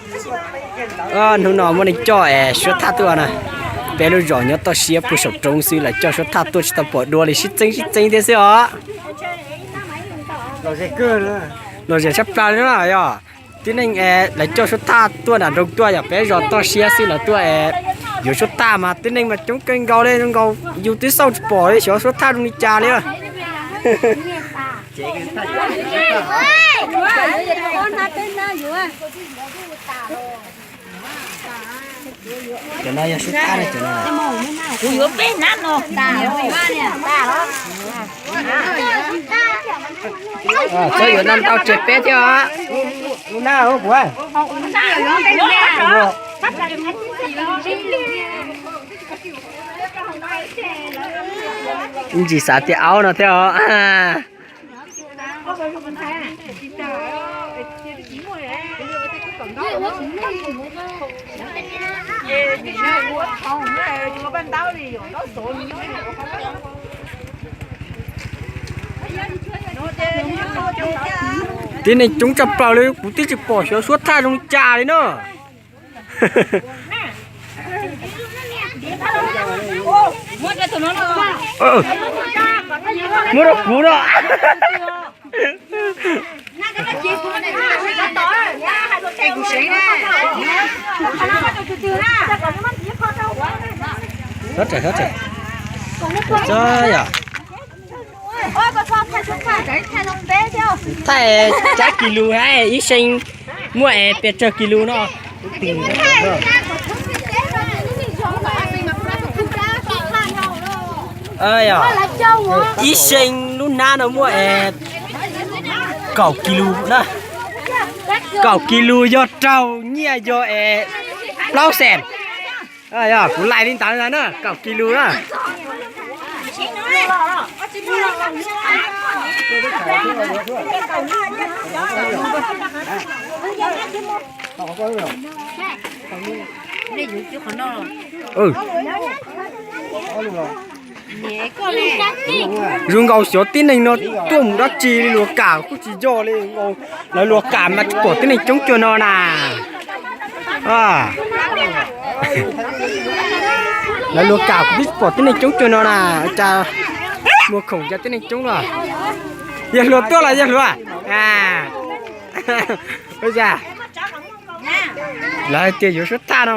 Hnub no muaj neeg coj es suab thaj tuaj na. Peb lub zos nyob toj siab puag saum roob xwb, lawv coj suab thaj tuaj tsis tau pom dua li, sib txeeb sib txeeb thiab xwb os. Lom zem tshaj plaws li na yog. Tib neeg es lawv coj suab thaj tuaj nram nroog tuaj, yog peb zos toj siab xwb lawv tuaj es yuav suab thaj mas tib neeg mas coob kawg nkaus li, zoo nkaus yus twb xauj tsis pom li, xyov suab thaj zoo li cas li. Cov no yog suab thaj cov no. Kuv yuav peb hnab no. Txhob yuav ntau ntau tseg peb thiab os. Ntsis xav tias aub no thiab os. Tib neeg coob tshaj plaws li, kuv twb tsis pom xyov suab thaj zoo li cas li na. Muab rau kuv no. Txhob txhawj, txhob txhawj. Thaij tsab kis lus hab ib xees muaj es pes tsawg kis lus no. Ib xees lub hnab no muaj es kaum kis lus na. Kaum kis lus yog raug nyiaj yog es plaub xees. Kuv lais li ntawd na, kaum kis lus na. Zoo nkaus xyov tib neeg no tuaj mus dab tsi li, luag kam kuj tsis yog li. Lawv luag kam mas tsis pom tib neeg coob cuag no na. Lawv luag kam kuv twb tsis pom tib neeg coob cuag no na. Cas muag khoom cas tib neeg coob no. Yawg hluas tuaj los yawg hluas? Lawv hais tias yuav suab thaj no.